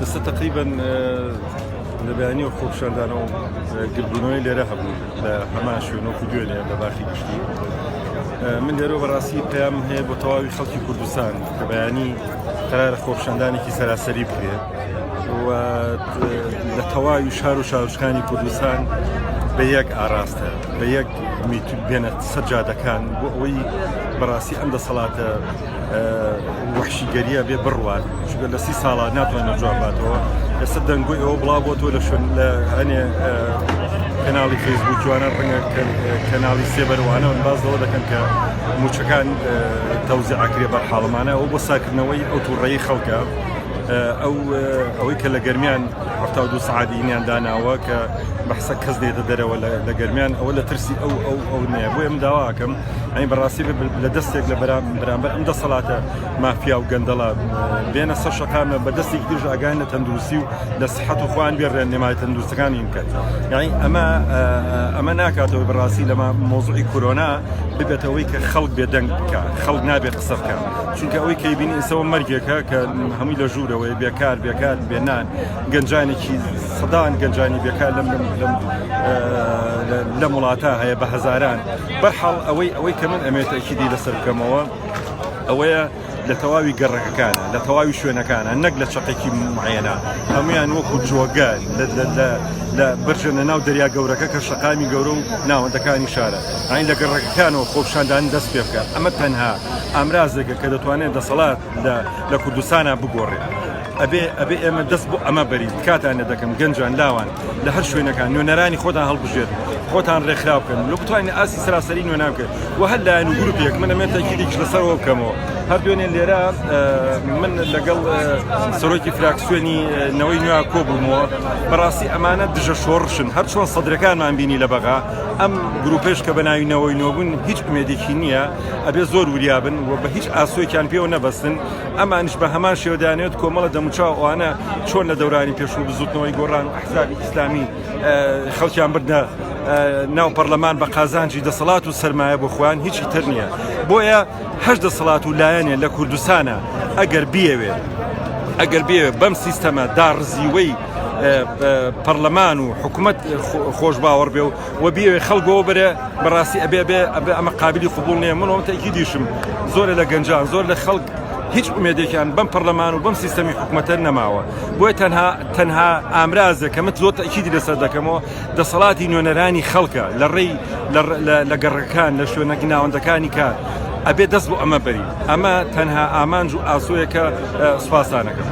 ئێستا تقریبا لە بەیانی و خۆپیشاندان و گردبوونەوەی لێرە هەبوو لە هەمان شوێن وەکو دوێنێ لە باخی گشتی. من لێرە بەڕاستی پەیام هەیە بۆ تەواوی خەڵکی کوردستان کە بەیانی قەرارە خۆپیشاندانێکی سەراسەری بکرێت و لە تەواوی شار و شارۆچکانی کوردستان بە یەک ئاراستە بە یەک بێنە سەر جادەکان بۆ ئەوەی بەڕاستی ئەم دەسەڵاتە وەحشیگەریە بێ بڕوات چونکە لە سی ساڵا ناتوانێت جواب باتەوە. ئێستا دەنگۆی ئەوە بڵاو بۆتەوە لە شوێن لە هەنێ کەناڵی فەیسبووکیوانە ڕەنگە کەناڵی سێبەروانە باز لەوە دەکەن کە موچەکان تەوزیع ئەکرێ بەر حاڵمانە ئەو بۆ ساکردنەوەی ئەو تووڕەیی خەڵکە ئەو ئەوەی کە لە گەرمیان 72 سەعات ئینیان داناوە کە بەحسە کەس دێتە دەرەوە لە گەرمیان ئەوە لە ترسی ئەو ئەو ئەو نییە بۆیە من داواکەم ئەی بەڕاستی لە دەستێک لە بەرامبەر ئەم دەسەڵاتە مافیا و گەندەڵە بێنە سەر شەقامە بە دەستێکی ترش ئاگایان لە تەندروستی و لە سحەت و خۆیان بێ ڕێنمای تەندروستەکانی بکەن یعنی ئەمە ئەمە ناکاتەوە بەڕاستی لەمە مۆزوعی کۆرۆنا ببێتەوەی کە خەڵک بێدەنگ بکە خەڵک نابێت قسە بکە چونکە ئەوەی کەی بینی ئێسەوە مەرگێکە کە هەمووی لە ژوورەوەی بێکار بێکار بێنان گەنجانێکی سەدان گەنجانی بێکار لەم لەم لەم وڵاتە هەیە بە هەزاران بەرحاڵ ئەوەی ئەوەی کە من ئەمێت ئەکیدی لەسەر بکەمەوە ئەوەیە لە تەواوی گەڕەکەکانە لە تەواوی شوێنەکانە نەک لە چەقێکی معێنە هەمویان وەکو جۆگە لە برژێنە ناو دەریا گەورەکە کە شەقامی گەورە و ناوەندەکانی شارە ئاین لە گەڕەکەکانەوە خۆپیشاندان دەست پێ بکە ئەمە تەنها ئامرازێکە کە دەتوانێت دەسەڵات لە کوردستانە بگۆڕێت. ئەبێ ئەبێ ئێمە دەست بۆ ئەمە بەرین. تکاتان لێ دەکەم گەنجان، لاوان لە هەر شوێنەکان نوێنەرانی خۆتان هەڵبژێرن، خۆتان ڕێکخراو بکەن، لۆ بتوانین ئاستی سەراسەری نوێنان بکەن و هەر لایەن و گروپێک من ئەمێ تەکیدێکیش لەسەرەوە بکەمەوە. هەر دوێنێ لێرە من لەگەڵ سەرۆکی فراکسیۆنی نەوەی نوێ کۆبوومەوە. بەڕاستی ئەمانە دژە شۆڕشن. هەر چۆن سەدرەکانمان بینی لە بەغا، ئەم گروپەش کە بە ناوی نەوەی نوێ بوون هیچ ئومێدێکی نییە. ئەبێ زۆر وریا بن و بە هیچ ئاسۆیەکیان پێوە نەبەستن. ئەمانیش بە هەمان شێوە دەیانەوێت کۆمەڵە دەموچاو ئەوانە چۆن لە دەورانی پێشوو بزوتنەوەی گۆڕان و ئەحزابی ئیسلامی خەڵکیان بردە ناو پەرلەمان بە قازانجی دەسەڵات و سەرمایە بۆ خۆیان هیچی تر نییە. بۆیە هەر دەسەڵات و لایەنێ لە کوردستانە ئەگەر بیەوێ ئەگەر بێ بەم سیستەمە داڕزیوەی پەرلەمان و حکوومەت خۆش باوەڕ بێ و و بیەوێ خەڵک بەوە بەرێ بەڕاستی ئەبێ بێ ئەبێ ئەمە قابلی قبوڵ نییە من ئەوم تەئکیدیشم زۆرە لە گەنجان زۆر لە خەڵک هیچ ئومێدێکیان بەم پەرلەمان و بەم سیستەمی حکومەتە نەماوە بۆیە تەنها تەنها ئامرازێک کە من زۆر تەئکیدی لەسەر دەکەمەوە دەسەڵاتی نوێنەرانی خەڵکە لە ڕێی لە گەڕەکان لە شوێنە ناوەندەکانی کار ئەبێ دەست بۆ ئەمە بەرین ئەمە تەنها ئامانج و ئاسۆیەکە سوپاستانەکەم.